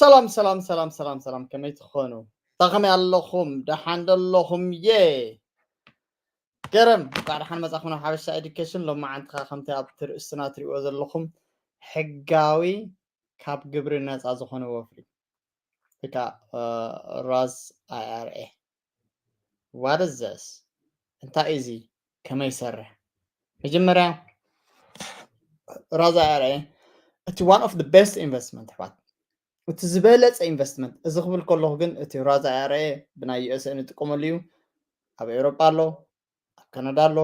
ሰላም ሰላም ሰላም ሰላም ሰላም፣ ከመይ ትኾኑ? ታ ከመይ ኣለኹም? ደሓን ደለኹም? የ ገረም፣ እንኳዕ ደሓን መጻኹም ናብ ሓበሻ ኤዱኬሽን። ሎማዓንቲ ኸኣ ከምቲ ኣብቲ ርእስትና ትሪእዎ ዘለኹም ሕጋዊ ካብ ግብሪ ነጻ ዝኾነ ወፍሪ ወይ ከዓ ራዝ ኣይኣርኤ። What is this? እንታይ እዩ እዚ? ከመይ ይሰርሕ? መጀመርያ ራዝ ኣይኣርኤ እቲ one of the best investment ኣሕዋት፣ እቲ ዝበለፀ ኢንቨስትመንት። እዚ ክብል ከለኹ ግን እቲ ራዝ ኣይኣርኤ ብናይ ዩ ኤስ ኤ ንጥቀመሉ እዩ። ኣብ ኤውሮጳ ኣሎ፣ ኣብ ካናዳ ኣሎ፣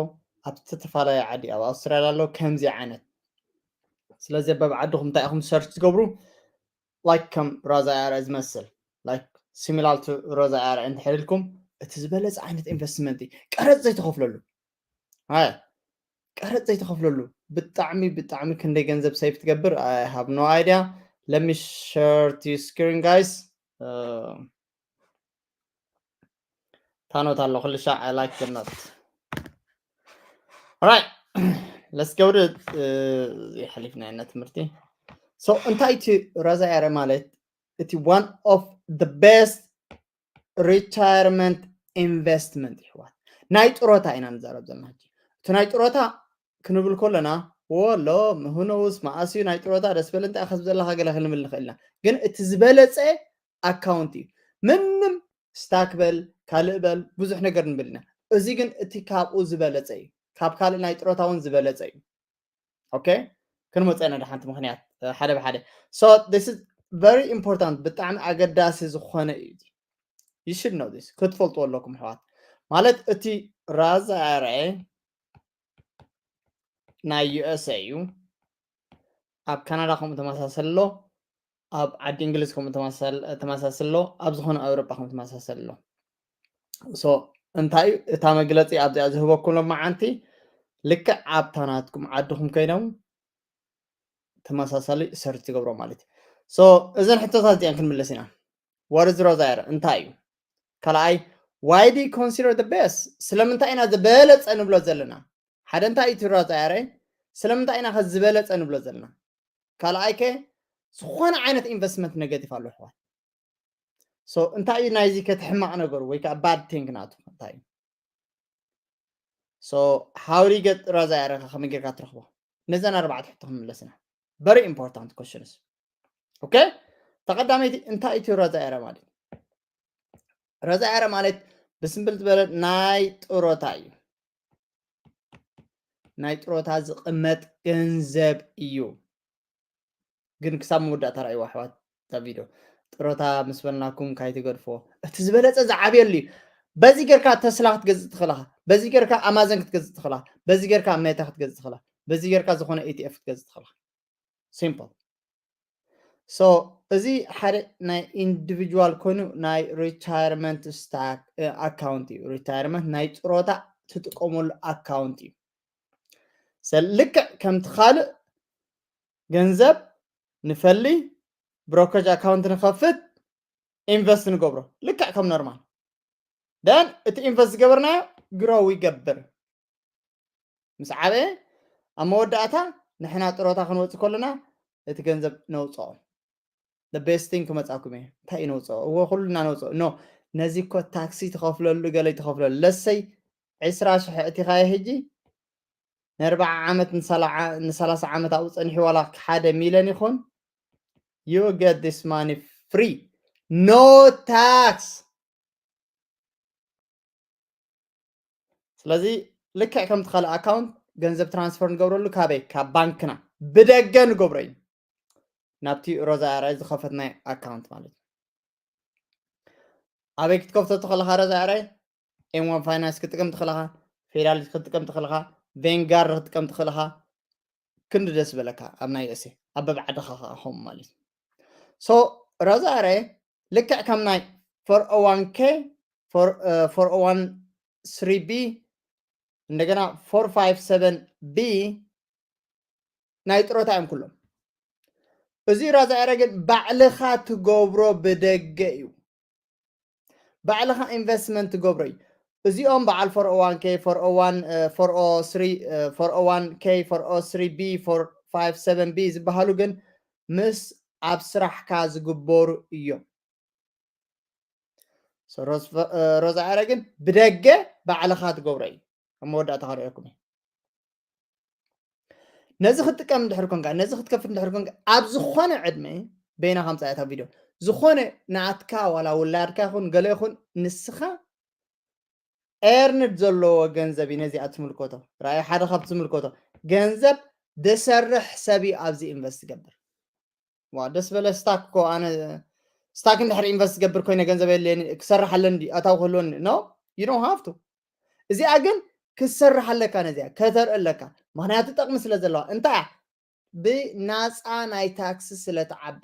ኣብ ዝተፈላለየ ዓዲ፣ ኣብ ኣውስትራልያ ኣሎ። ከምዚ ዓይነት ስለዚ ኣብ ዓድኹም እንታይ ኢኹም ሰርች ትገብሩ? ላይክ ከም ራዝ ኣይኣርኤ ዝመስል፣ ላይክ ሲሚላር ቱ ራዝ ኣይኣርኤ እንድሕር ኢልኩም፣ እቲ ዝበለፀ ዓይነት ኢንቨስትመንት እዩ። ቀረፅ ዘይተኸፍለሉ። ኣይ፣ ቀረፅ ዘይተኸፍለሉ። ብጣዕሚ ብጣዕሚ ክንደይ ገንዘብ ሴቭ ትገብር? I have no idea. Let me share to screen, guys. ታኖት ኣሎ ኩሉ ሻዕ። I like the note. Alright, let's go to ይሓሊፍና ና ትምህርቲ። So እንታይ እቲ ራዝ ኣይኣርኤ ማለት? እቲ one of the best retirement investment ይሕዋት። ናይ ጥሮታ ኢና ንዛረብ ዘለና። እቲ ናይ ጥሮታ ክንብል ከለና ወሎ ምህኖውስ መኣስዩ ናይ ጥሮታ ደስ በለ እንታይ ከብ ዘለካ ገለ ክንብል ንኽእል ኢና። ግን እቲ ዝበለፀ ኣካውንት እዩ። ምንም ስታክ በል ካልእ በል ብዙሕ ነገር ንብል ኢና። እዚ ግን እቲ ካብኡ ዝበለፀ እዩ። ካብ ካልእ ናይ ጥሮታ እውን ዝበለፀ እዩ። ኦኬ፣ ክንመፀ ኢና ሓንቲ ምክንያት ሓደ ብሓደ። So this is very important፣ ብጣዕሚ ኣገዳሲ ዝኾነ እዩ። You should know this፣ ክትፈልጥዎ ኣለኩም ኣሕዋት። ማለት እቲ ራዝ ኣይኣርኤ ናይ ዩ ኤስ ኤ እዩ። ኣብ ካናዳ ከምኡ ተመሳሰል ኣሎ፣ ኣብ ዓዲ እንግሊዝ ከምኡ ተመሳሰል ኣሎ፣ ኣብ ዝኾነ ኣውሮጳ ከምኡ ተመሳሰል ኣሎ። So እንታይ እዩ እታ መግለፂ ኣብዚኣ ዝህበኩም ሎማዓንቲ? ልክዕ ኣብታ ናትኩም ዓድኹም ኮይኖም ተመሳሳሊ ሰርች ትገብሮ ማለት እዩ። So እዘን ሕቶታት እዚኣን ክንምለስ ኢና። What is ራዝ ኣይኣርኤ እንታይ እዩ? ካልኣይ why do you consider the best? ስለምንታይ ኢና ዝበለፀ ንብሎ ዘለና? ሓደ እንታይ እዩ እቲ ራዝ ኣይኣርኤ? ስለምንታይ ኢና ከ ዝበለፀ ንብሎ ዘለና? ካልኣይ ከ ዝኾነ ዓይነት ኢንቨስትመንት ኔጌቲቭ ኣሎ ኣሕዋት። So እንታይ እዩ ናይዚ ከ እቲ ሕማቕ ነገሩ ወይ ከዓ bad thing ናቱ እንታይ እዩ? So how do you get ራዝ ኣይኣርኤ ከመይ ጌርካ ትረኽቦ? ነዘን ኣርባዕተ ሕቶ ክንምለስ ኢና። Very important questions። ኦኬ፣ ተቐዳመይቲ እንታይ እዩ ራዝ ኣይኣርኤ ማለት? ራዝ ኣይኣርኤ ማለት ብስምብል ዝበለ ናይ ጥሮታ እዩ። ናይ ጥሮታ ዝቕመጥ ገንዘብ እዩ። ግን ክሳብ መወዳእታ ረኣይዋ ኣሕዋት እዛ ቪድዮ። ጥሮታ ምስ በልናኩም ካይትገድፎ እቲ ዝበለፀ ዝዓብየሉ እዩ። በዚ ጌርካ ተስላ ክትገዝእ ትኽእልኻ፣ በዚ ጌርካ ኣማዘን ክትገዝእ ትኽእልኻ፣ በዚ ጌርካ ሜታ ክትገዝእ ትኽእልኻ፣ በዚ ጌርካ ዝኾነ ኢቲኤፍ ክትገዝእ ትኽእልኻ። ሲምፕል። So እዚ ሓደ ናይ ኢንዲቪጁዋል ኮይኑ ናይ ሪታይርመንት ስታክ ኣካውንት እዩ። ሪታይርመንት ናይ ጥሮታ ትጥቀመሉ ኣካውንት እዩ። ሰ- ልክዕ ከምቲ ካልእ ገንዘብ ንፈሊ ብሮከጅ ኣካውንት ንኸፍት ኢንቨስት ንገብሮ ልክዕ ከም ኖርማል ደን እቲ ኢንቨስት ዝገበርናዮ ግሮው ይገብር ምስ ዓበየ ኣብ መወዳእታ ንሕና ጥሮታ ክንወፅእ ከለና እቲ ገንዘብ ነውፅኦ። The best thing ክመፃኩም እየ እንታይ እዩ ነውፅኦ እዎ ኩልና ነውፅኦ ኖ ነዚ እኮ ታክሲ ትኸፍለሉ ገለ ትኸፍለሉ ለሰይ ዕስራ ሽሕ እቲኻዮ ሕጂ ንኣርባዓ ዓመት ንሰላዓ- ንሰላሳ ዓመት ኣብኡ ፀኒሑ ዋላ ሓደ ሚልዮን ይኹን you get this money free no tax ስለዚ ልክዕ ከምቲ ካልእ ኣካውንት ገንዘብ ትራንስፈር ንገብረሉ ካበይ ካብ ባንክና ብደገ ንገብሮ እዩ ናብቲ ሮዛ ኣራይ ዝኸፈትናይ ኣካውንት ማለት እዩ ኣበይ ክትከፍቶ ትኽእልኻ ሮዛ ኣራይ ኤም ዋን ፋይናንስ ክትጥቀም ትኽእልኻ ፌዳል ክትጥቀም ትኽእልኻ ቬንጋር ክትጥቀም ትኽእልኻ ክንዲ ደስ በለካ ኣብ ናይ ርእሲ ኣብ በብዓድኻ ከዓ ከምኡ ማለት እዩ so ሮዛ ኣራይ ልክዕ ከም ናይ ፎር ኦ ዋን ኬ ፎር ኦ ዋን ስሪ ቢ እንደገና ፎር ፋይቭ ሰቨን ቢ ናይ ጥሮታ እዮም ኩሎም እዚ ራዛ ኤረ ግን ባዕልኻ ትገብሮ ብደገ እዩ ባዕልኻ ኢንቨስትመንት ትገብሮ እዩ እዚኦም በዓል ፎር ኦ ዋን ኬ ፎር ኦ ዋን ፎር ኦ ስሪ ፎር ኦ ዋን ኬ ፎር ኦ ስሪ ቢ ፎር ፋይቭ ሰቨን ቢ ዝበሃሉ ግን ምስ ኣብ ስራሕካ ዝግበሩ እዮም። ሮዛ ኣረ ግን ብደገ ባዕልኻ ትገብሮ እዩ። ኣብ መወዳእታ ከርእየኩም እዩ። ነዚ ክትጥቀም እንድሕር ኮንካ፣ ነዚ ክትከፍት እንድሕር ኮንካ፣ ኣብ ዝኾነ ዕድመ በይና ከምፃ እታ ቪድዮ ዝኾነ ንኣትካ ዋላ ውላድካ ይኹን ገለ ይኹን ንስኻ ኤርንድ ዘለዎ ገንዘብ እዩ። ነዚኣ ትምልከቶ ራእይ ሓደ ካብ ትምልከቶ ገንዘብ ደሰርሕ ሰብ እዩ ኣብዚ ኢንቨስት ትገብር። ዋ ደስ በለ ስታክ እኮ ኣነ ስታክ እንድሕር ኢንቨስት ትገብር ኮይነ ገንዘብ የለኒ ክሰርሕ ኣለኒ ኣታው ክህልወኒ no you don't have to። እዚኣ ግን ክትሰርሕ ኣለካ ነዚኣ ከተርኢ ኣለካ። ምክንያቱ ጠቕሚ ስለ ዘለዋ እንታይ ብናፃ ናይ ታክሲ ስለ ትዓቢ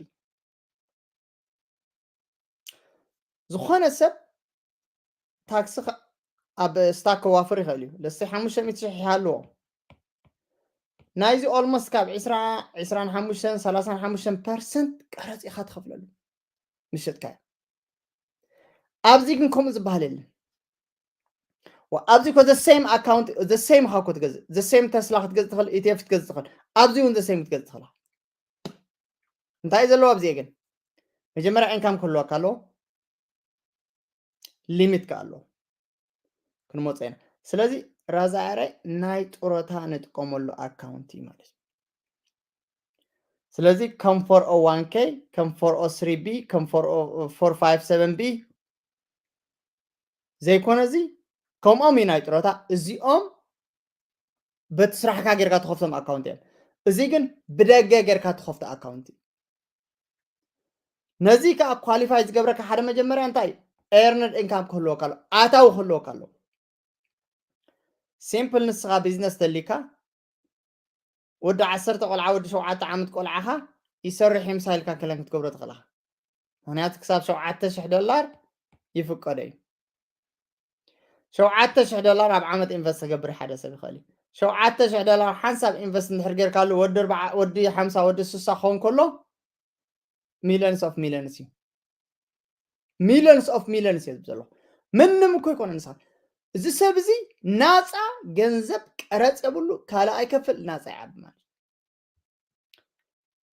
ዝኾነ ሰብ ታክሲ ኣብ ስታክ ከዋፍር ይኽእል እዩ። ለስተ ሓሙሽተ ሚእቲ ሽሕ ይሃልዎ ናይዚ ኦልሞስት ካብ ዕስራ ዕስራን ሓሙሽተን ሰላሳን ሓሙሽተን ፐርሰንት ቀረፅ ኢኻ ትኸፍለሉ ምሸጥካዮ። ኣብዚ ግን ከምኡ ዝበሃል የለን። ኣብዚ ኮ the same account the same ሃኮ ትገዝእ the same ተስላ ክትገዝእ ትኽእል ኢቲኤፍ ክትገዝእ ትኽእል ኣብዚ እውን the same ክትገዝእ ትኽእል። እንታይ ዘለዎ ኣብዚ ግን መጀመርያ ኢንካም ክህልወካ ኣለዎ። ሊሚት ከ ኣለዎ። ክንመፀ ኢና። ስለዚ ራዛያረ ናይ ጡረታ ንጥቀመሉ ኣካውንት እዩ ማለት እዩ። ስለዚ ከም ፎር ኦ ዋን ኬ ከም ፎር ኦ ስሪ ቢ ከም ፎር ፋይቭ ሰቨን ቢ ዘይኮነ እዚ ከምኦም እዩ ናይ ጡረታ እዚኦም በቲ ስራሕካ ጌርካ ትኸፍቶም ኣካውንት እዮም። እዚ ግን ብደገ ጌርካ ትኸፍቶ ኣካውንት እዩ። ነዚ ከዓ ኳሊፋይ ዝገብረካ ሓደ መጀመርያ እንታይ ኤርነድ ኢንካም ክህልወካ ኣሎ ኣታዊ ክህልወካ ኣሎ። ሲምፕል ንስኻ ቢዝነስ ተሊካ ወዲ ዓሰርተ ቆልዓ ወዲ ሸውዓተ ዓመት ቆልዓኻ ይሰርሕ ይምሳ ኢልካ ክለን ክትገብሮ ትኽእልኻ። ምክንያቱ ክሳብ ሸውዓተ ሽሕ ዶላር ይፍቀዶ እዩ። ሸውዓተ ሽሕ ዶላር ኣብ ዓመት ኢንቨስት ክገብር ሓደ ሰብ ይኽእል እዩ። ሸውዓተ ሽሕ ዶላር ሓንሳብ ኢንቨስት እንድሕር ጌርካሉ ወዲ ሓምሳ ወዲ ስሳ ክኸውን ከሎ ሚሊዮንስ ኦፍ ሚሊዮንስ እዩ። ሚሊዮንስ ኦፍ ሚሊዮንስ እየ ዘሎ። ምንም እኮ ይኮነ ንሳ እዚ ሰብ እዚ ናፃ ገንዘብ ቀረፅ የብሉ ካልእ ኣይከፍል ናፃ ይዓቢ ማለት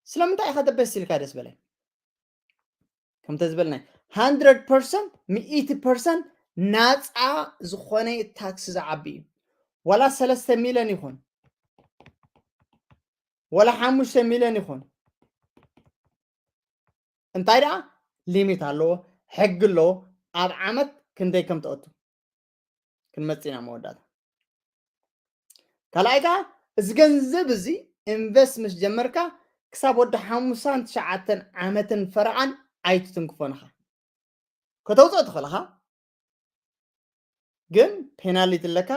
ስለምንታይ ኢኻ ደበስ ኢልካ ደስ በለኝ ከምተ ዝበልናይ ሃንድረድ ፐርሰንት ሚእቲ ፐርሰንት ናፃ ዝኾነ ታክሲ ዝዓቢ እዩ። ዋላ ሰለስተ ሚሊዮን ይኹን ዋላ ሓሙሽተ ሚሊዮን ይኹን እንታይ ደኣ ሊሚት ኣለዎ፣ ሕጊ ኣለዎ። ኣብ ዓመት ክንደይ ከም ትኣቱ ክንመጽእ ኢና መወዳእታ። ካልኣይ ከኣ እዚ ገንዘብ እዚ ኢንቨስት ምስ ጀመርካ ክሳብ ወዲ ሓሙሳን ትሽዓተን ዓመትን ፈረቓን ኣይትትንክፎን ኢኻ። ከተውፅኦ ትኽእል ኢኻ፣ ግን ፔናልቲ ኣለካ፣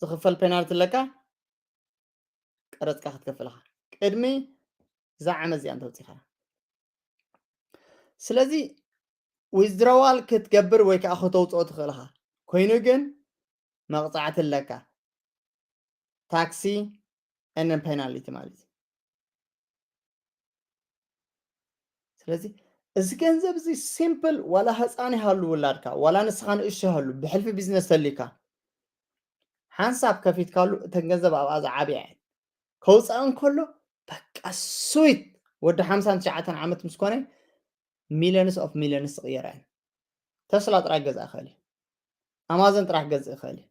ዝኽፈል ፔናልቲ ኣለካ፣ ቀረፅካ ክትከፍል ኢኻ ቅድሚ እዛ ዓመት እዚኣ እንተውፂኻ። ስለዚ ዊዝድሮዋል ክትገብር ወይ ከዓ ከተውፅኦ ትኽእል ኢኻ፣ ኮይኑ ግን መቕፃዕቲ ኣለካ፣ ታክሲ ንን ፔናልቲ ማለት እዩ። ስለዚ እዚ ገንዘብ እዚ ሲምፕል ዋላ ህፃን ይሃሉ ውላድካ ዋላ ንስኻ ንእሽቶ ይሃሉ ብሕልፊ ቢዝነስ ተሊካ ሓንሳብ ከፊትካሉ እተን ገንዘብ ኣብኣ ዝዓብያ እየን ከውፃእ እንከሎ በቃ ስዊት ወዲ ሓምሳን ትሽዓተን ዓመት ምስ ኮነ ሚሊዮንስ ኦፍ ሚሊዮንስ ዝቕየራ እየን። ተስላ ጥራይ ክገዝእ ይኽእል እዩ። ኣማዞን ጥራይ ክገዝእ ይኽእል እዩ።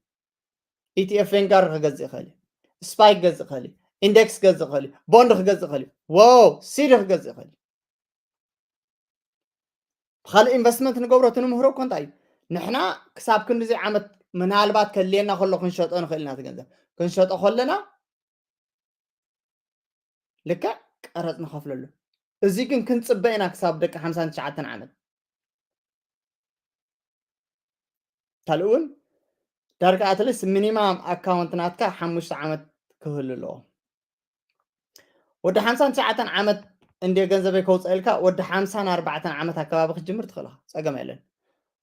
ኢቲኤፍ ቬንጋር ክገዝእ ይኽእል እዩ። ስፓይ ክገዝእ ይኽእል እዩ። ኢንደክስ ክገዝእ ይኽእል እዩ። ቦንድ ክገዝእ ይኽእል እዩ። ዎ ሲዲ ክገዝእ ይኽእል እዩ። ብካልእ ኢንቨስትመንት ንገብሮ እቲ ንምህሮ እኮ እንታይ እዩ ንሕና ክሳብ ክንዲዚ ዓመት ምናልባት ከድልየና ከሎ ክንሸጦ ንኽእል ኢና እቲ ገንዘብ ክንሸጦ ከለና ልክዕ ቀረፅ ንኸፍለሉ እዚ ግን ክንፅበ ኢና ክሳብ ደቂ ሓምሳን ትሽዓተን ዓመት ካልእ እውን ዳርጋ ኣትሊስት ሚኒማም ኣካውንት ናትካ ሓሙሽተ ዓመት ክህሉ ኣለዎ። ወዲ ሓምሳን ትሽዓተን ዓመት እንደ ገንዘበይ ከውፅእ ኢልካ ወዲ ሓምሳን ኣርባዕተን ዓመት ኣከባቢ ክትጅምር ትኽእል ኢኻ፣ ፀገም የለን።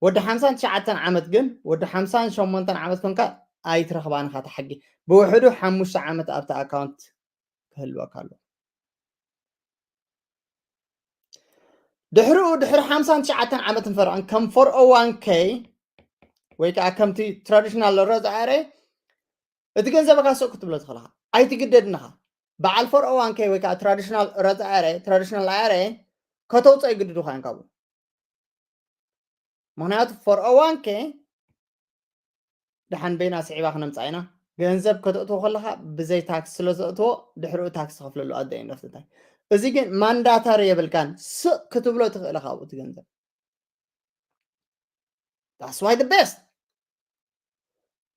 ወዲ ሓምሳን ትሽዓተን ዓመት ግን ወዲ ሓምሳን ሸሞንተን ዓመት ኮንካ ኣይትረኽባን ኢኻ እታ ሕጊ። ብውሕዱ ሓሙሽተ ዓመት ኣብቲ ኣካውንት ክህልወካ ኣለዎ። ድሕሪኡ ድሕሪ ሓምሳን ትሽዓተን ዓመት ንፈረቐን ከም ፎር ኦ ዋን ኬ ወይ ከዓ ከምቲ ትራዲሽናል ሮዝ ኣይ ኣር ኤ እቲ ገንዘብካ ስቕ ክትብሎ ትኽእል ኢኻ። ኣይትግደድን ኢኻ። በዓል ፎር ኦ ዋን ኬ ወይ ከዓ ትራዲሽናል ረዛ ኣረ ትራዲሽናል ኣረ ከተውፅኦ ይግድዱኻ እዮም ካብኡ። ምክንያቱ ፎር ኦ ዋን ኬ ደሓን በይና ስዒባ ክነምፃ ኢና። ገንዘብ ከተእትዎ ከለካ ብዘይ ታክስ ስለ ዘእትዎ ድሕሪኡ ታክስ ትኸፍለሉ ኣደ ኢንዶፍትታይ። እዚ ግን ማንዳታሪ የብልካን። ስቕ ክትብሎ ትኽእል ካብኡ እቲ ገንዘብ። That's why the best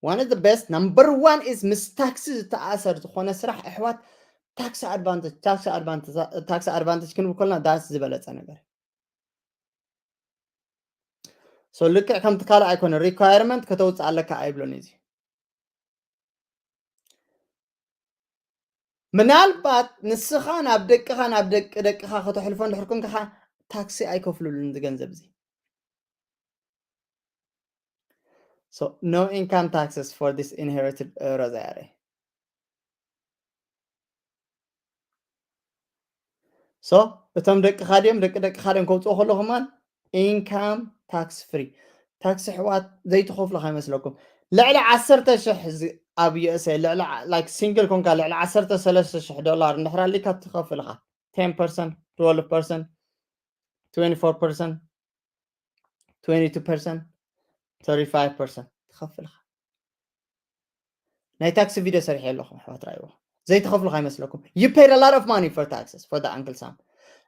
one is the best number one is ምስ ታክሲ ዝተኣሰር ዝኾነ ስራሕ ኣሕዋት። ታክሲ ኣድቫንቴጅ ታክሲ ኣድቫንቴጅ ታክሲ ኣድቫንቴጅ ክንብል ከለና ዳስ ዝበለፀ ነገር። So ልክዕ ከምቲ ካልእ ኣይኮነ ሪኳየርመንት ከተውፅእ ኣለካ ኣይብሎን እዚ። ምናልባት ንስኻ ናብ ደቅኻ ናብ ደቂ ደቅኻ ከተሕልፎ እንድሕር ኮንካ ታክሲ ኣይከፍሉሉን እዚ ገንዘብ እዚ። So no income taxes for this inherited ረዛያረ። So እቶም ደቅኻ ድዮም ደቂ ደቅኻ ድዮም ከውፅኦ ከሎ ከማን ኢንካም ታክስ ፍሪ ታክሲ ኣሕዋት ዘይትኸፍሉ ከይመስለኩም። ልዕሊ ዓሰርተ ሽሕ ኣብ ዩ ኤስ ኤ ልዕሊ like ሲንግል ኮንካ ልዕሊ ዓሰርተ ሰለስተ ሽሕ ዶላር እንድሕር ኣሊካ ትኸፍል ኢኻ። ten percent twelve percent twenty four percent twenty two percent thirty five percent ትኸፍል ኢኻ። ናይ ታክሲ ቪድዮ ሰሪሐ ኣለኹም ኣሕዋት ራይዎ። ዘይትኸፍሉ ከይመስለኩም። You paid a lot of money for taxes for the Uncle Sam።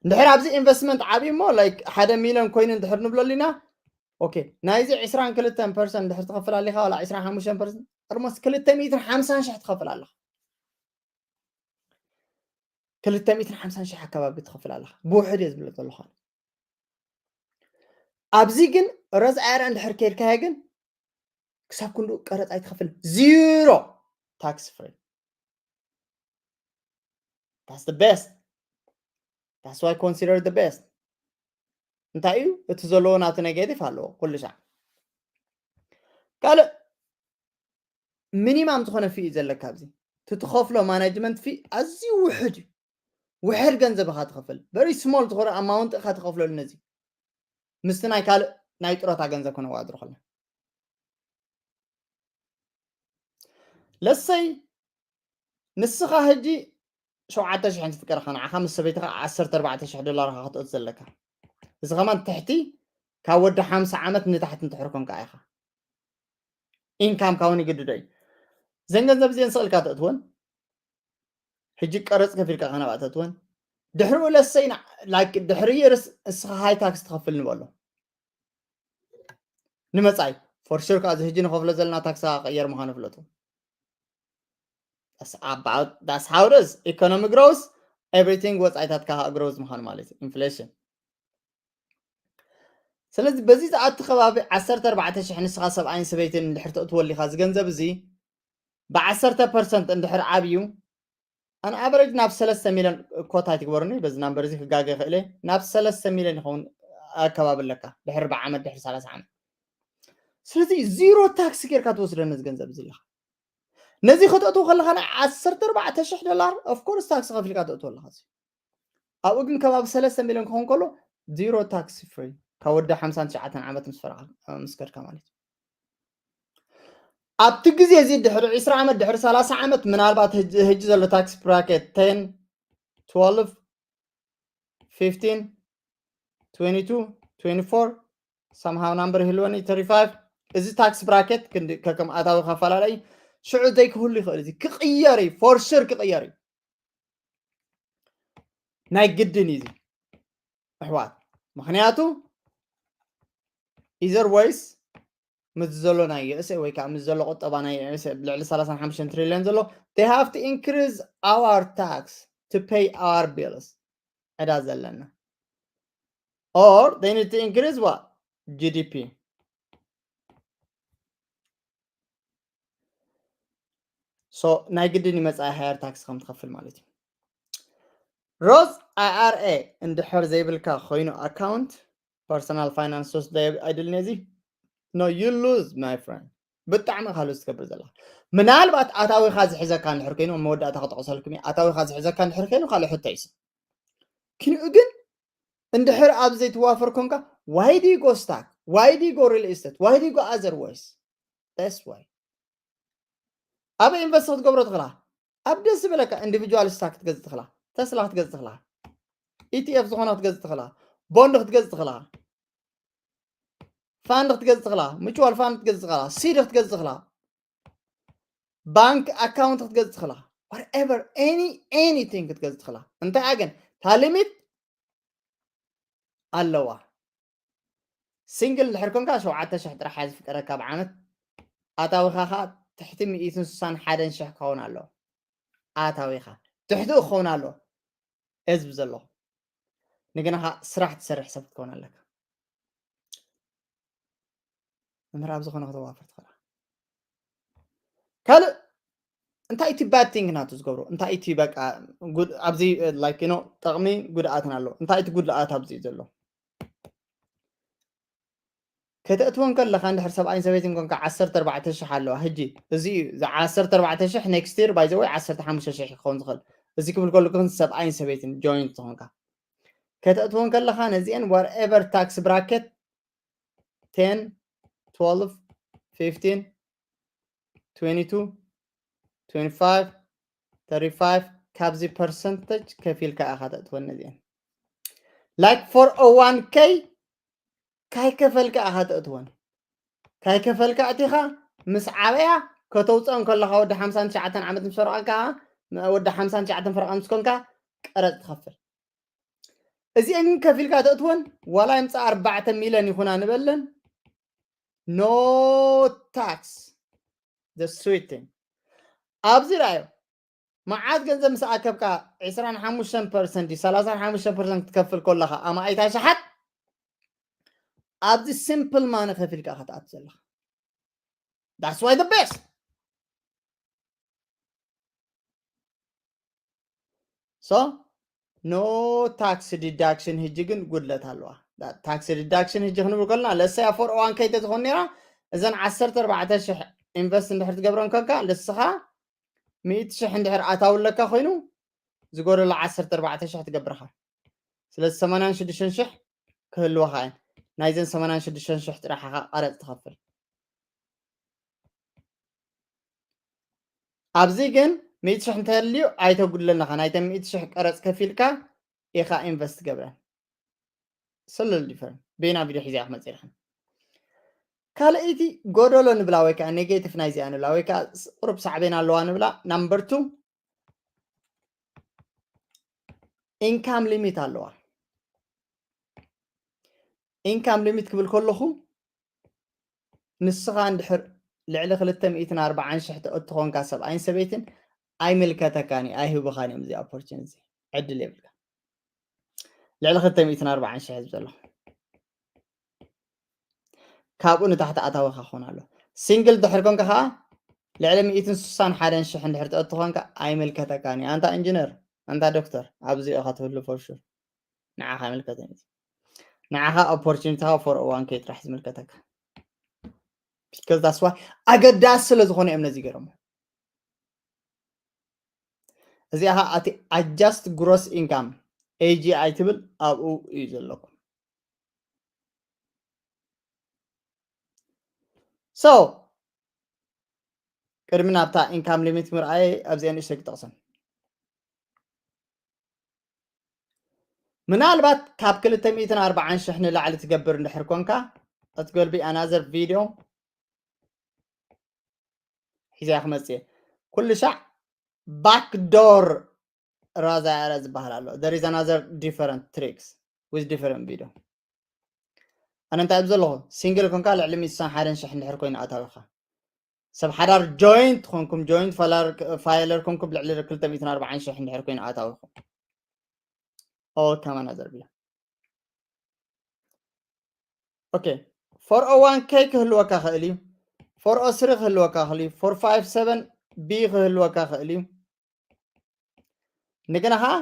እንድሕር ኣብዚ ኢንቨስትመንት ዓብዩ እሞ like ሓደ ሚሊዮን ኮይኑ እንድሕር ንብለሉ ኢና። ኦኬ ናይዚ ዕስራን ክልተን ፐርሰንት እንድሕር ትኸፍል ኣሊኻ ዋላ ዕስራን ሓሙሽተን ፐርሰንት almost ክልተ ሚእትን ሓምሳን ሽሕ ትኸፍል ኣለኻ። ክልተ ሚእትን ሓምሳን ሽሕ ኣካባቢ ትኸፍል ኣለኻ። ብውሕድ እየ ዝብለ ዘለኹ። ኣብዚ ግን ረዝ ኣያራ እንድሕር ከይድካዮ ግን ክሳብ ክንድኡ ቀረፅ ኣይትኸፍል። ዚሮ ታክስ ፍሪ። That's the best. That's why consider the best. እንታይ እዩ እቲ ዘለዎ ናቱ ኔጌቲቭ ኣለዎ ኩሉ ሻዕ። ካልእ ሚኒማም ዝኾነ ፊ እዩ ዘለካ ኣብዚ ትትኸፍሎ ማናጅመንት ፊ ኣዝዩ ውሕድ እዩ። ውሕድ ገንዘብ ኢኻ ትኸፍል very small ዝኾነ ኣማውንት ኢኻ ትኸፍለሉ ነዚ ምስቲ ናይ ካልእ ናይ ጥሮታ ገንዘብ ከነወዳድሮ ከለና ለሰይ ንስኻ ሕጂ ሸውዓተ ሽሕ እንትፍቀርካ ንዓኻ ምስ ሰበይትኻ ዓሰርተ ኣርባዕተ ሽሕ ዶላር ኢኻ ክትእቱ ዘለካ። እዚ ከማን ትሕቲ ካብ ወዲ ሓምሳ ዓመት ንታሕቲ እንትሕር ኮንካ ኢኻ ኢንካምካ እውን ይግድዶ እዩ። ዘን ገንዘብ እዚአን ስቕልካ ተእትወን ሕጂ ቀረፅ ከፊልካ ከናባእ ተእትወን ድሕሪኡ ለሰይ like ድሕሪ ርስ እስኻ ሃይ ታክስ ትኸፍል ንበሎ ንመፃኢ for sure ከዓ እዚ ሕጂ ንኸፍሎ ዘለና ታክስ ክቕየር ምዃኑ ፍለጡ። That's about that's how it is. Economy grows, everything ወፃኢታትካ ከዓ ግሮዝ ምዃኑ ማለት እዩ ኢንፍሌሽን። ስለዚ በዚ ዝኣቲ ከባቢ ዓሰርተ ኣርባዕተ ሽሕ ንስኻ ሰብኣይን ሰበይትን እንድሕር ተእትወሉ ኢኻ እዚ ገንዘብ እዚ ብዓሰርተ ፐርሰንት እንድሕር ዓብዩ ኣን ኣቨሬጅ ናብ ሰለስተ ሚልዮን ኮታ ኣይትግበሩኒ በዚ ናምበር እዚ ክጋገ ይኽእል እየ ናብ ሰለስተ ሚልዮን ይኸውን ኣከባቢ ኣለካ ድሕሪ ኣርባዓ ዓመት ድሕሪ ሰላሳ ዓመት። ስለዚ ዚሮ ታክስ ጌርካ ትወስደ ነዚ ገንዘብ እዚ ኣለካ። ነዚ ከተእትዎ ከለካ ናይ ዓሰርተ ኣርባዕተ ሽሕ ዶላር ኦፍኮርስ ታክስ ከፊልካ ተእትዎ ኣለካ። ኣብኡ ግን ከባቢ ሰለስተ ሚልዮን ክኸውን ከሎ ዚሮ ታክስ ፍሪ ካብ ወዲ ሓምሳን ትሽዓተን ዓመት ምስ ፈረኻ ምስ ከድካ ማለት እዩ። ኣብቲ ግዜ እዚ ድሕሪ ዕስራ ዓመት ድሕሪ ሰላሳ ዓመት ምናልባት ህጂ ዘሎ ታክስ ብራኬት ten twelve fifteen twenty two twenty four somehow number ይህልወኒ thirty five እዚ ታክስ ብራኬት ከከም ኣታዊ ከፈላለይ ሽዑ ዘይክህሉ ይኽእል እዚ ክቕየር እዩ for sure ክቕየር እዩ። ናይ ግድን እዩ እዚ ኣሕዋት ምክንያቱ ኢዘር ወይስ ምስ ዘሎ ናይ ዩኤስኤ ወይ ከዓ ምስ ዘሎ ቁጠባ ናይ ዩኤስኤ ልዕሊ ሰላሳን ሓሙሽተን ትሪልዮን ዘሎ they have to increase our tax to pay our bills ዕዳ ዘለና or they need to increase what GDP so ናይ ግድን ይመፃ ሃየር ታክስ ከም ትኸፍል ማለት እዩ። ሮዝ ኣይኣርኤ እንድሕር ዘይብልካ ኮይኑ ኣካውንት personal finance ወስደ ኣይድልን እዚ no you lose my friend ብጣዕሚ ካልእ ትገብር ዘላ ምናልባት ኣታዊኻ ዝሕዘካ እንድሕር ኮይኑ መወዳእታ ክጠቕሰልኩም ኣታዊኻ ዝሕዘካ እንድሕር ኮይኑ ካልእ ሕቶ ይስ ክንኡ ግን እንድሕር ኣብ ዘይትዋፈር ኮንካ why do you go stock why do you go real estate why do you go other ways that's why ኣብ ኢንቨስት ክትገብሮ ትኽእላ ኣብ ደስ ዝበለካ ኢንዲቪጁዋል ስታክ ክትገዝእ ትኽላ፣ ተስላ ክትገዝእ ትኽላ፣ ኢቲኤፍ ዝኾነ ክትገዝእ ትኽላ፣ ቦንድ ክትገዝእ ትኽላ፣ ፋንድ ክትገዝእ ትኽላ፣ ሚቹዋል ፋንድ ክትገዝእ ትኽላ፣ ሲድ ክትገዝእ ትኽላ፣ ባንክ ኣካውንት ክትገዝእ ትኽላ፣ whatever any anything ክትገዝእ ትኽላ። እንታይ ግን እታ ሊሚት ኣለዋ። ሲንግል እንድሕር ኮንካ ሸውዓተ ሽሕ ጥራሕ እያ ዝፍቀደካ ብዓመት። ኣታዊኻ ኸዓ ትሕቲ ሚእትን ስሳን ሓደን ሽሕ ክኸውን ኣለዎ። ኣታዊኻ ትሕትኡ ክኸውን ኣለዎ። እዝቢ ዘለኹ ንግና ኸዓ ስራሕ ትሰርሕ ሰብ ክትከውን ኣለካ። መምህር ኣብ ዝኾነ ከተዋፍር ትኽእላ። ካልእ እንታይ እቲ ባድ ቲንግ ናቱ ዝገብሮ እንታይ እቲ በቃ ጉድ- ኣብዚ ላይክ ኖ ጠቕሚ ጉድኣትን ኣሎ። እንታይ እቲ ጉድኣት ኣብዚ እዩ ዘሎ? ከተእትወን ከለኻ እንድሕር ሰብኣይን ሰበይትን ኮንካ ዓሰርተ ኣርባዕተ ሽሕ ኣለዋ። ሕጂ እዚ እዩ፣ እዚ ዓሰርተ ኣርባዕተ ሽሕ ኔክስት ይር ባይ ዘ ወይ ዓሰርተ ሓሙሽተ ሽሕ ክኸውን ዝኽእል። እዚ ክብል ከለኩ ግን ሰብኣይን ሰበይትን ጆይንት ዝኾንካ ከተእትወን ከለኻ ነዚአን ዋትኤቨር ታክስ ብራኬት ቴን፣ ትወልቭ፣ ፊፍቲን፣ ትዌንቲ ቱ፣ ትዌንቲ ፋይቭ፣ ተርቲ ፋይቭ ካብዚ ፐርሰንተጅ ከፊልካ ኢኻ ተእትወን ነዚአን። ላይክ ፎር ኦ ዋን ኬይ ካይከፈልካ ኢኻ ተእትወን። ካይከፈልካ እቲኻ ምስ ዓበያ ከተውፅኦ እንከለኻ ወዲ ሓምሳን ትሽዓተን ዓመት ምስ ፈረቐካ ወዲ ሓምሳን ትሽዓተን ፈረቓ ምስ ኮንካ ቀረፅ ትኸፍል። እዚአን ግን ከፊልካ ተእትወን ዋላ ይምፃ ኣርባዕተ ሚልዮን ይኹና ንበለን no tax the sweet thing ኣብዚ ርኣዮ መዓት ገንዘብ ምስ ኣከብካ ዕስራን ሓሙሽተን ፐርሰንት ድዩ ሰላሳን ሓሙሽተን ፐርሰንት ክትከፍል ከለኻ ኣማኢት ኣሽሓት ኣብዚ ሲምፕል ማኒ ከፊልካ ኢኻ ትኣቱ ዘለኻ that's why the best so no tax deduction ሕጂ ግን ጉድለት ኣለዋ። ታክስ ዲዳክሽን ሕጂ ክንብል ከለና ለሰይ ፎር ኦ ዋን ኬይ ተዝኾን ነራ እዘን ዓሰርተ ኣርባዕተ ሽሕ ኢንቨስት እንድሕር ትገብረን ከንካ ንስኻ ሚእቲ ሽሕ እንድሕር ኣታዊ ኣለካ ኮይኑ ዝጎደሎ ዓሰርተ ኣርባዕተ ሽሕ ትገብርኻ። ስለዚ ሰማንያን ሽዱሽተን ሽሕ ክህልወኻ እየን። ናይዘን ሰማንያን ሽዱሽተን ሽሕ ጥራሕ ኢኻ ቀረፅ ትኸፍል። ኣብዚ ግን ሚእቲ ሽሕ እንተልዩ ኣይተጉድለናኻ ናይተን ሚእቲ ሽሕ ቀረፅ ከፊልካ ኢኻ ኢንቨስት ገብረን። ስልል ዲፈረንት ቤና ቪድዮ ሒዛ ክመፅእ ኢልክን ካልኣይቲ ጎደሎ ንብላ ወይ ከዓ ኔጌቲቭ ናይዚኣ ንብላ ወይ ከዓ ቁሩብ ሳዕቤን ኣለዋ ንብላ ናምበር ቱ ኢንካም ሊሚት ኣለዋ። ኢንካም ሊሚት ክብል ከለኹ ንስኻ እንድሕር ልዕሊ ክልተ ሚእትን ኣርባዓን ሽሕ ተእትኾንካ ሰብኣይን ሰበይትን ኣይምልከተካን እዩ ኣይህቡኻን እዮም እዚ ኦፖርቹኒቲ ዕድል የብልካ ልዕሊ ክልተ ሚእትን ኣርባዓን ሽሕ ህዝቢ ዘለኹ ካብኡ ንታሕቲ ኣታዊኻ ክኾን ኣሎ ሲንግል ድሕር ኮንካ ከዓ ልዕሊ ሚእትን ስሳን ሓደን ሽሕ እንድሕር ተእትኾንካ ኣይምልከተካን እዩ ኣንታ ኢንጂነር ኣንታ ዶክተር ኣብዚ ኢኻ ትህሉ ፎርሹር ንዓኻ ይምልከተኒ ንዓኻ ኦፖርቹኒቲኻ ፎር ኦ ዋን ኬይ ጥራሕ ዝምልከተካ because that's why ኣገዳሲ ስለ ዝኾነ እዮም ነዚ ገይሮሞ እዚኣ ኸዓ ኣቲ adjust gross income A G I ትብል ኣብኡ እዩ ዘለኩም so ቅድሚ ናብታ ኢንካም ሊሚት ምርኣየ ኣብዚአ ንእሽተይ ክጠቕሰን ምናልባት ካብ ክልተ ሚእትን ኣርባዓን ሽሕ ንላዕሊ ትገብር እንድሕር ኮንካ it's gonna be another video ሒዘያ ክመፅእ ኩሉ ሻዕ ባክዶር ራዛያረ ዝበሃል ኣሎ there is another different tricks with different video ኣነ እንታይ ኣብ ዘለኹ ሲንግል ኮንካ ልዕሊ ሚእቲ ስሳን ሓደን ሽሕ እንድሕር ኮይኑ ኣታዊኻ ሰብ ሓዳር ጆይንት ኮንኩም ጆይንት ፋይለር ኮንኩም ልዕሊ ክልተ ሚእትን ኣርባዓን ሽሕ እንድሕር ኮይኑ ኣታዊኹም all come another video okay ፎር ኦ ዋን ኬይ ክህልወካ ክእል እዩ ፎር ኦ ስሪ ክህልወካ ክእል እዩ ፎር ፋይቭ ሰቨን ቢ ክህልወካ ክእል እዩ እንደገና ከዓ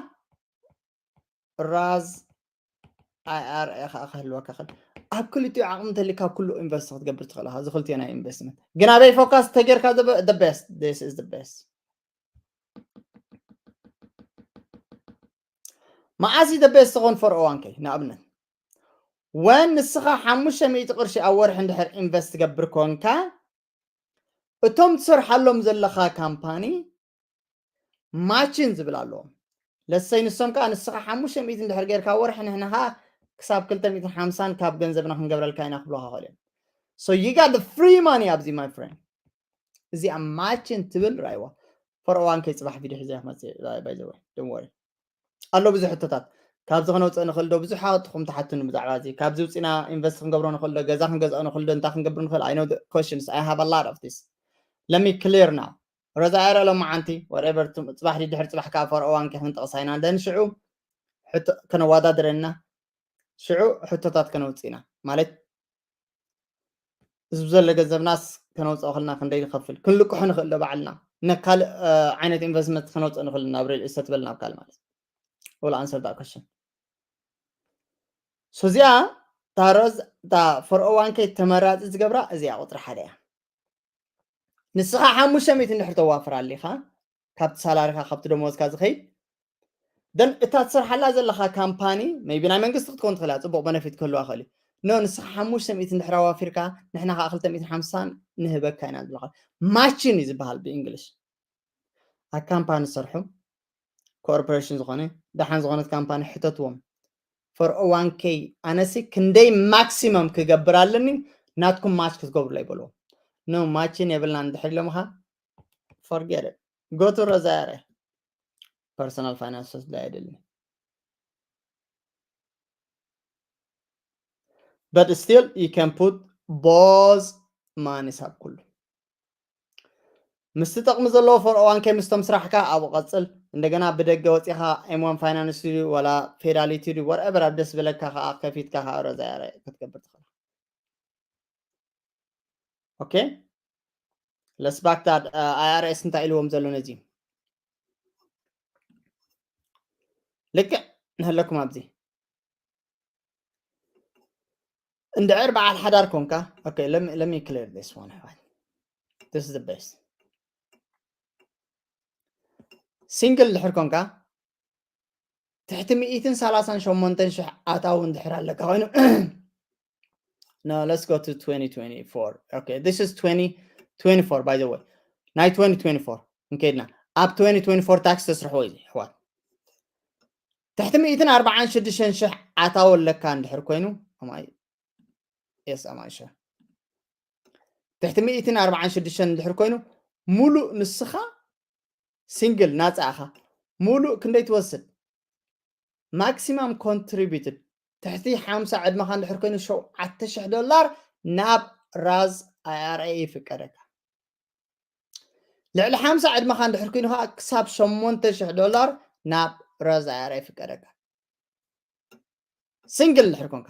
ራዝ ኣይ ኣር ኤ ከዓ ክህልወካ ክእል ኣብ ክልቲኡ ዓቕሚ እንተሊካ ኩሉ ኢንቨስት ክትገብር ትኽእል ኢኻ እዚ ክልቲኦ ናይ ኢንቨስትመንት ግን ኣበይ ፎካስ ተጌርካ the best this is the best መዓስ the best ትኾን for one K ንኣብነት when ንስኻ ሓሙሽተ ሚእቲ ቅርሺ ኣብ ወርሒ እንድሕር ኢንቨስት ትገብር ኮንካ እቶም ትሰርሓሎም ዘለኻ ካምፓኒ ማችን ዝብል ኣለዎም። ለሰይ ንሶም ከዓ ንስኻ ሓሙሽተ ሚእቲ እንድሕር ጌርካ ወርሒ ንሕና ከዓ ክሳብ ክልተ ሚእትን ሓምሳን ካብ ገንዘብና ክንገብረልካ ኢና ክብሉካ ይኽእሉ እዮም። So you got the free money ኣብዚ my friend። እዚኣ ማችን ትብል ራይዋ። ፎር ኦ ዋን ከይ ጽባሕ ቪድዮ ሒዘ ክመጽእ ባይ ዘ ወይ ደን ወሪ ኣሎ ብዙሕ ሕቶታት ካብዚ ክነውፅእ ንኽእል ዶ? ብዙሓትኹም ትሓቱኒ ብዛዕባ እዚ። ካብዚ ውፅና ኢንቨስት ክንገብሮ ንኽእል ዶ? ገዛ ክንገዝኦ ንኽእል ዶ? እንታይ ክንገብር ንኽእል? I know the questions. I have a lot of this. Let me clear now. ሮዛ ኤረ ሎማዓንቲ whatever ጽባሕ ድሕር ጽባሕ ከዓ ፎር ኦ ዋን ከ ክንጠቕሳ ኢና። ደን ሽዑ ሕቶ ከነወዳድረና ሽዑ ሕቶታት ከነውፅእ ኢና ማለት ህዝቢ ዘሎ ገንዘብናስ ከነውፅኦ ከልና ክንደይ ንኸፍል ክንልቅሑ ንኽእል ዶ ባዕልና ነካልእ ዓይነት ኢንቨስትመንት ከነውፅእ ንኽእል ናብ ሪል ኢስተት በል ናብ ካልእ ማለት will answer that question። So እዚኣ እታ ሮዝ እታ ፎር ኦ ዋን ከይ ተመራፂ ዝገብራ እዚኣ ቁፅሪ ሓደ እያ። ንስኻ ሓሙሽተ ሚእቲ እንድሕር ተዋፍር ኣሊኻ ካብቲ ሳላሪኻ ካብቲ ደሞዝካ ዝኸይድ ደን እታ ትሰርሓላ ዘለኻ ካምፓኒ maybe ናይ መንግስቲ ክትከውን ትኽእል እያ፣ ፅቡቕ በነፊት ክህልዋ ይኽእል እዩ። ኖ ንስኻ ሓሙሽተ ሚእቲ እንድሕር ኣዋፊርካ ንሕና ከዓ ክልተ ሚእትን ሓምሳን ንህበካ ኢና ዝብለካ። ማችን እዩ ዝበሃል ብእንግሊሽ። ኣብ ካምፓኒ ዝሰርሑ ኮርፖሬሽን ዝኾነ ደሓን ዝኾነት ካምፓኒ ሕተትዎም። ፎር ኦ ዋን ከይ ኣነሲ ክንደይ ማክሲመም ክገብር ኣለኒ ናትኩም ማች ክትገብሩላ ይበልዎም። ኖ ማችን የብልናን እንድሕር ኢሎምኻ forget it. Go to ረዛያረ personal finance ወስዳ ኣይደልን። But still you can put both money ኣብ ኩሉ ምስቲ ጥቕሚ ዘለዎ ፎር ኦ ዋን ከይ ምስቶም ስራሕካ ኣብኡ ቀፅል። እንደገና ብደገ ወፂኻ ኤም ዋን ፋይናንስ ድዩ ዋላ ፌዳሊቲ ድዩ whatever ኣብ ደስ ዝብለካ ከዓ ከፊትካ ከዓ ረዛያረ ክትገብር ትኽእል። Okay, let's back that. I R S እንታይ ኢልዎም ዘሎ ነዚ ልክዕ ንህለኩም ኣብዚ እንድዕር በዓል ሓዳር ኮንካ okay, let me, let me clear this one. This is the best. ሲንግል ድሕር ኮንካ ትሕቲ ሚእትን ሰላሳን ሸሞንተን ሽሕ ኣታዊ እንድሕር ኣለካ ኮይኑ no, let's go to twenty twenty-four. Okay, this is twenty twenty-four, by the way. ናይ twenty twenty-four እንከይድና ኣብ twenty twenty-four ታክስ ተስርሕዎ እዩ ኣሕዋት። ትሕቲ ሚእትን ኣርባዓን ሽዱሽተን ሽሕ ኣታዊ ኣለካ እንድሕር ኮይኑ ኣማይ የስ ኣማይ ሸ ትሕቲ ሚእትን ኣርባዓን ሽዱሽተን እንድሕር ኮይኑ ሙሉእ ንስኻ ሲንግል ናፃ ኢኻ። ሙሉእ ክንደይ ትወስድ? ማክሲማም ኮንትሪቢዩትድ ትሕቲ ሓምሳ ዕድመኻ እንድሕር ኮይኑ ሸውዓተ ሽሕ ዶላር ናብ ራዝ ኣይ ኣር ኤ ይፍቀደካ። ልዕሊ ሓምሳ ዕድመኻ እንድሕር ኮይኑ ከዓ ክሳብ ሸሞንተ ሽሕ ዶላር ናብ ራዝ ኣይ ኣር ኤ ይፍቀደካ። ሲንግል እንድሕር ኮንካ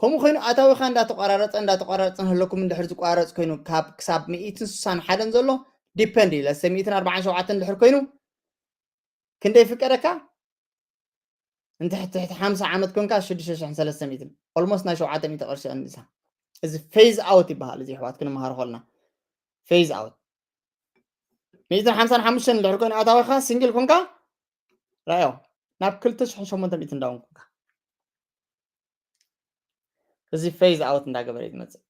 ከምኡ ኮይኑ ኣታዊኻ እንዳተቋራረፀ እንዳተቋራረፀ ንህለኩም እንድሕር ዝቋረፅ ኮይኑ ካብ ክሳብ ሚእትን ስሳን ሓደን ዘሎ ዲፐንድ እዩ። ለሰ ሚእትን ኣርባዓን ሸውዓተን እንድሕር ኮይኑ ክንደይ ይፍቀደካ? እንተ ትሕቲ ሓምሳ ዓመት ኮንካ ሽዱሽተ ሽሕን ሰለስተ ሚእትን ኦልሞስት ናይ ሸውዓተ ሚእቲ ቅርሺ ቀኒሳ። እዚ ፌዝ ኣውት ይበሃል። እዚ ኣሕዋት ክንመሃር ከልና ፌዝ ኣውት ሚእትን ሓምሳን ሓሙሽተን እንድሕር ኮይኑ ኣታዊኻ ሲንግል ኮንካ ራዮ ናብ ክልተ ሽሕን ሸሞንተ ሚእትን እንዳውን ኮንካ እዚ ፌዝ ኣውት እንዳገበረ እዩ ዝመፅእ።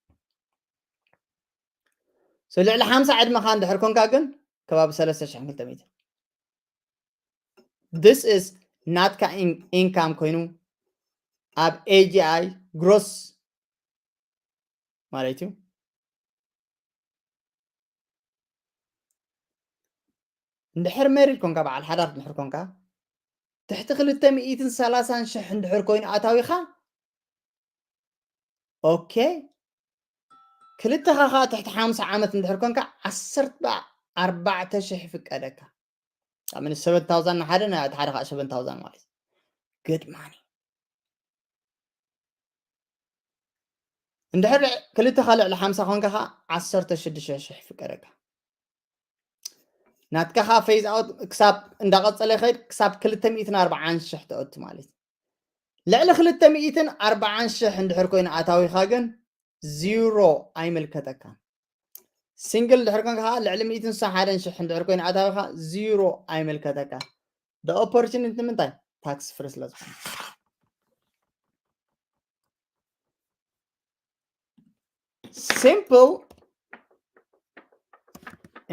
So ልዕሊ ሓምሳ ዕድመኻ እንድሕር ኮንካ ግን ከባቢ ሰለስተ ሽሕን ክልተ ሚእትን this is ናትካ ኢንካም ኮይኑ ኣብ ኤ ጂ ኣይ ግሮስ ማለት እዩ። እንድሕር ሜሪድ ኮንካ በዓል ሓዳር እንድሕር ኮንካ ትሕቲ ክልተ ሚእትን ሰላሳን ሽሕ እንድሕር ኮይኑ ኣታዊኻ ኦኬ ክልተኻ ከዓ ትሕቲ ሓምሳ ዓመት እንድሕር ኮንካ ዓሰርተ ኣርባዕተ ሽሕ ይፍቀደካ። I mean seven thousand ንሓደ ናይ እቲ ሓደ ከዓ seven thousand ማለት good money። እንድሕር ክልተኻ ልዕሊ ሓምሳ ኮንካ ከዓ ዓሰርተ ሽዱሽተ ሽሕ ይፍቀደካ። ናትካ ከዓ ፌዝ ኣውት ክሳብ እንዳቐፀለ ይኸይድ ክሳብ ክልተ ሚእትን ኣርባዓን ሽሕ ተእቱ ማለት እዩ። ልዕሊ ክልተ ሚእትን ኣርባዓን ሽሕ እንድሕር ኮይኑ ኣታዊኻ ግን ዚሮ ኣይምልከተካን። ሲንግል እንድሕር ኮንካ ከዓ ልዕሊ ሚእትን ስሳን ሓደን ሽሕ እንድሕር ኮይኑ ኣታዊኻ ዚሮ ኣይምልከተካን። The opportunity ንምንታይ ታክስ ፍሪ ስለ ዝኾነ ሲምፕል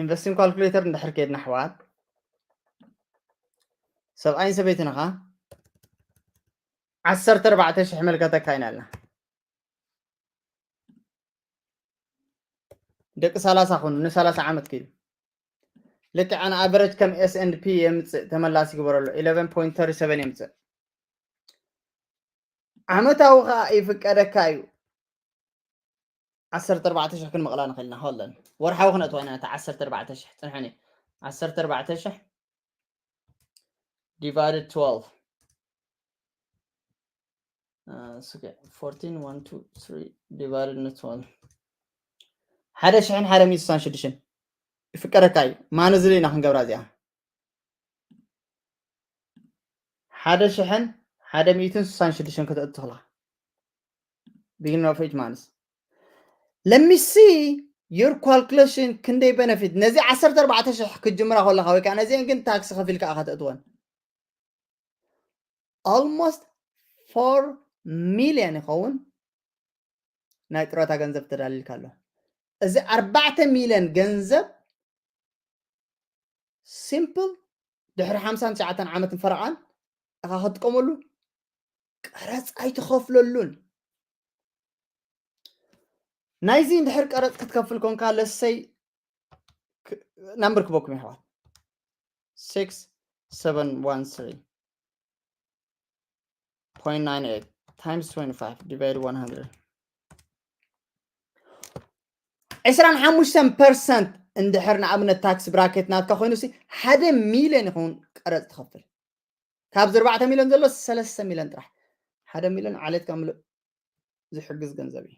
ኢንቨስቲንግ ካልኩሌተር እንድሕር ከይድና ኣሕዋት ሰብኣይን ሰበይትን ኢኻ፣ ዓሰርተ ኣርባዕተ ሽሕ መልከተካ ኢና ኣልና። ደቂ ሰላሳ ኩኑ፣ ን ሰላሳ ዓመት ክኢሉ። ልክዕ ን ኣቨረጅ ከም S and P የምጽእ፣ ተመላሲ ግበረሉ፣ eleven point thirty seven የምጽእ። ዓመታዊ ኸኣ ይፍቀደካ እዩ። ዓሰርተ ኣርባዕተ ሽሕ ክንመቕላ ንኽእል ኢና። ሆለን ወርሓዊ ክነእትዋ ኢና። እታ ዓሰርተ ኣርባዕተ ሽሕ ጽንሐኒ። ዓሰርተ ኣርባዕተ ሽሕ divided twelve. Uh, it's okay. Fourteen, one, two, three divided by twelve. ሓደ ሽሕን ሓደ ሚእትን ስሳን ሽዱሽተን ይፍቀደካ እዩ። ማንዝሊ ኢና ክንገብራ እዚኣ። ሓደ ሽሕን ሓደ ሚእትን ስሳን ሽዱሽተን ከተእቱ ትኽእላ። Beginning of each month. Let me see your calculation ክንደይ benefit። ነዚ ዓሰርተ ኣርባዕተ ሽሕ ክትጅምራ ከለኻ ወይ ከዓ ነዚአን ግን ታክስ ከፊልካ ኢኻ ተእትወን። Almost four million ይኸውን ናይ ጥሮታ ገንዘብ ተዳሊልካ ኣሎ። እዚ ኣርባዕተ ሚልዮን ገንዘብ ሲምፕል ድሕሪ ሓምሳን ትሽዓተን ዓመትን ፈረቓን ኢኻ ክትጥቀመሉ፣ ቀረጽ ኣይትኸፍለሉን። ናይዚ እንድሕር ቀረጽ ክትከፍል ኮንካ፣ ለሰይ ናምበር ክበኩም የሕዋት፣ six seven one three point nine eight times twenty-five divided one hundred. ዕስራን ሓሙሽተን ፐርሰንት እንድሕር ንኣብነት ታክስ ብራኬት ናትካ ኮይኑ ሲ ሓደ ሚልዮን ይኸውን ቀረጽ ትኸፍል። ካብዚ ኣርባዕተ ሚልዮን ዘሎ ሰለስተ ሚልዮን ጥራሕ፣ ሓደ ሚልዮን ዓሌትካ ምሉእ ዝሕግዝ ገንዘብ እዩ።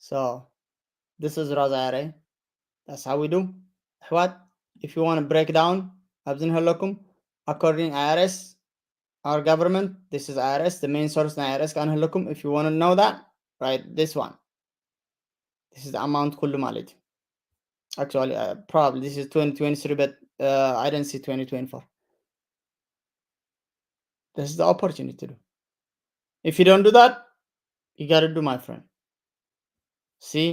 So this is Raza Are. That's how we do. ኣሕዋት, if you want to break down ኣብዚ ንህለኩም according I R S, our government, this is I R S, the main source ናይ I R S ከኣ ንህለኩም። If you want to know that, write this one. This is the amount ኩሉ ማለት እዩ። Actually, uh, probably this is twenty twenty-three, but uh, I didn't see twenty twenty-four. This is the opportunity to do. If you don't do that, you gotta do, my friend. See?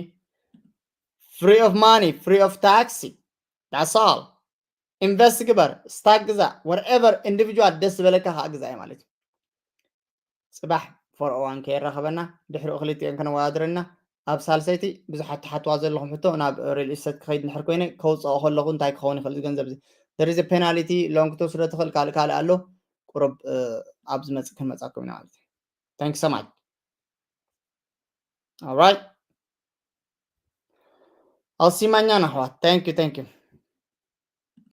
Free of money, free of taxi. That's all. ኢንቨስት ግበር፣ ስታክ ግዛእ፣ whatever individual ደስ ዝበለካ ከዓ ግዛእ ማለት እዩ። ጽባሕ ፎር ኦ ዋን ኬ የራኸበና፣ ድሕሪኡ ክልቲኤን ከነወዳድረና። ኣብ ሳልሰይቲ ብዙሓት ትሓትዋ ዘለኹም ሕቶ፣ ናብ ሪል ኢስተት ክኸይድ እንድሕር ኮይነ ከውፅኦ ከለኹ እንታይ ክኸውን ይኽእል እዚ ገንዘብ እዚ? There is a penalty፣ ሎን ክትወስዶ ትኽእል፣ ካልእ ካልእ ኣሎ። ቁሩብ ኣብ ዝመጽእ ክንመጻኩም ኢና ማለት እዩ። Thanks so much. All right. ኣውሲማኛ ናሕዋ። Thank you, thank you.